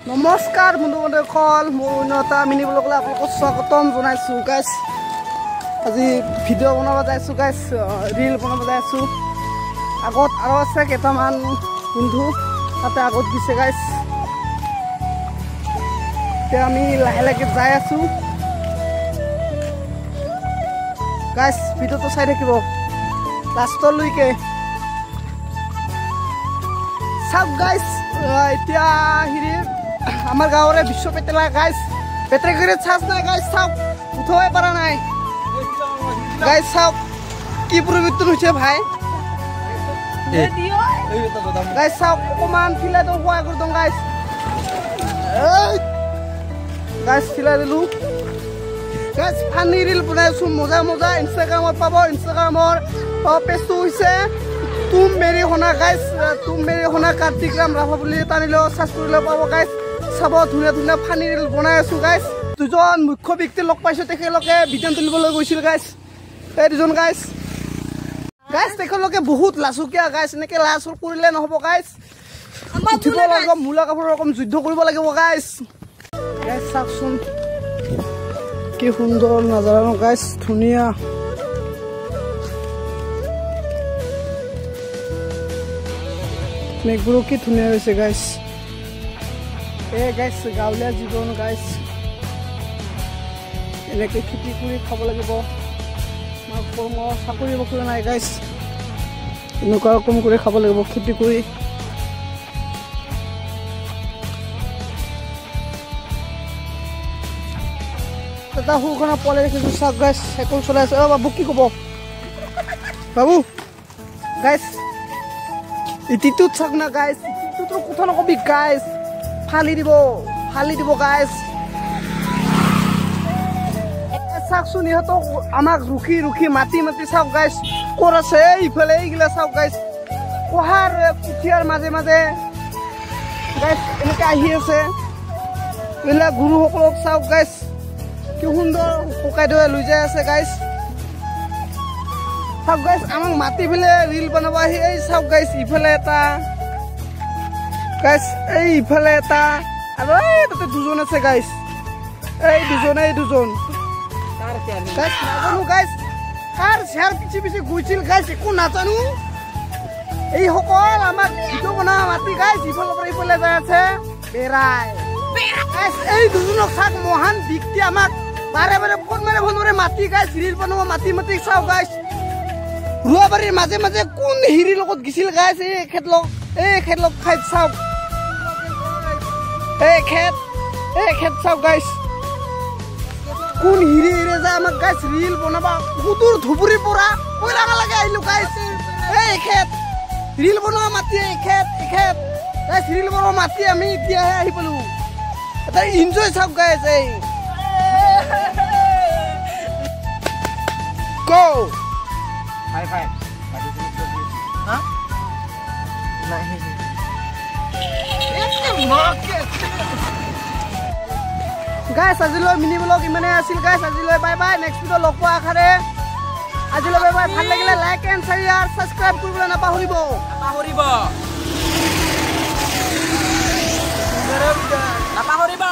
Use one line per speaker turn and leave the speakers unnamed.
নমস্কাৰ বন্ধু বান্ধৱীসকল, মোৰ অন্য এটা মিনি ব্লগলৈ আপোনালোকক স্বাগতম জনাইছোঁ। গাইছ আজি ভিডিঅ' বনাব যাইছোঁ, গাইছ ৰিল বনাব যাই আছোঁ। আগত আৰু আছে কেইটামান বন্ধু, তাতে আগত দিছে গাইছ। এতিয়া আমি লাহে লাহে যাই আছোঁ। গাইছ ভিডিঅ'টো চাই থাকিব লাষ্টলৈকে। চাওক গাইছ, এতিয়া হেৰি আমাৰ গাঁৱৰে বিশ্ব পেটেলা গাইছ, বেটাৰী গাড়ীত চাৰ্জ নাই গাইছ, চাওক উঠাবই পৰা নাই গাইছ। চাওক কি পৰিৱৰ্তন হৈছে ভাই গাইছ। চাওক অকণমান ফিলাই দিওঁ, সহায় কৰি দিওঁ গাইছ। গাইছ ফিলাই দিলোঁ গাইছ। ফানি ৰিল বনাইছোঁ, মজা মজা। ইনষ্টাগ্ৰামত পাব, ইনষ্টাগ্ৰামৰ পেজটো হৈছে তুম মেৰি সোণা গাইছ, তুম মেৰি সোণা কাৰ্তিক ৰাম ৰাভা বুলি টানিলেও চাৰ্চ কৰিলেও পাব গাইছ। চাব, ধুনীয়া ধুনীয়া ফানি ৰিল বনাই আছোঁ গাইছ। দুজন মুখ্য ব্যক্তি লগ পাইছোঁ, তেখেতলোকে বিধান তুলিবলৈ গৈছিল গাইছ। এই দুজন গাইছ, গাইছ তেখেতলোকে বহুত লাজুকীয়া গাইছ। এনেকৈ লাজ কৰিলে নহ'ব গাইছ, উঠিব লাগিব, মূলা কাপোৰৰ ৰকম যুদ্ধ কৰিব লাগিব গাইছ। গাইছ চাওকচোন কি সুন্দৰ নাজাৰা ন গাইছ, ধুনীয়া। মেঘবোৰো কি ধুনীয়া হৈছে গাইছ। এই গাইছ গাঁৱলীয়া জীৱন গাইছ, এনেকৈ খেতি কৰি খাব লাগিব। কৰ্ম চাকৰি বাকৰি নাই গাইছ, এনেকুৱা ৰকম কৰি খাব লাগিব খেতি কৰি। এটা সৰুখনৰ পোৱালি দেখিছোঁ, চাওক গাইছ চাইকেল চলাই আছে। অ' বাবু কি ক'ব বাবু? গাইছ ইটিটোত চাওক না গাইছ, ইটিটোতো কথা নকবি গাইছ, ফালি দিব, ফালি দিব গাইছ। চাওকচোন ইহঁতক আমাক ৰখি ৰখি মাতি মাতি চাওক গাইছ ক'ত আছে। ইফালে এইগিলা চাওক গাইছ, কহাৰ কুঠিয়াৰ মাজে মাজে গাইছ এনেকৈ আহি আছে। এইবিলাক গুৰুসকলক চাওক গাইছ, কি সুন্দৰ ককাইদেৱে লৈ যাই আছে গাইছ। চাওক গাইছ আমাক মাতি পেলাই ৰিল বনাব আহি। এই চাওক গাইছ ইফালে এটা গাইছ, এই ইফালে এটা, আৰু এই তাতে দুজন আছে গাইছ। এই দুজন, এই দুজন গাইছ। নাজানো গাইছ কাৰ চেয়াৰ পিছে পিছে গৈছিল গাইছ, একো নাজানো। এইসকল আমাক ভিডিঅ' বনাব মাতি গাইছ ইফালৰ পৰা ইফালে যাই আছে বেৰাই গাইছ। এই দুজনক চাওক, মহান ব্যক্তি আমাক বাৰে বাৰে ফোন মাৰে ফোন মাৰে মাতি গাইছ, ৰিল বনাব মাতি মাতি। চাওক গাইছ ৰোৱাবাৰীৰ মাজে মাজে কোন হিৰিৰ লগত গৈছিল গাইছ। এই খেতলক, এই খেতলক খাই চাওক, এই খেত, এই খেত চাওক গাইছ, কোন হিৰি হিৰে যায় আমাক গাইছ ৰিল বনাবা। সুদূৰ ধুবুৰীৰ পৰা কৈৰাঙালৈকে আহিলো গাইছ। এই খেত ৰিল বনোৱা মাতি, এই খেত, এই খেত গাইছ ৰিল বনোৱা মাতি আমি এতিয়াহে আহি পালো। এটা এনজয় চাওক গাইছ। এই গো
হাই ফাই হা
গাইছ। আজিলৈ মিনি ব্লগ ইমানেই আছিল গাইছ। আজিলৈ বাই বাই, নেক্সট ভিডিঅ' লগ পোৱা আশাৰে আজিলৈ বাই বাই। ভাল লাগিলে লাইক এণ্ড শ্বেয়াৰ ছাবস্ক্ৰাইব কৰিবলৈ নাপাহৰিব,
নাপাহৰিব, নাপাহৰিব।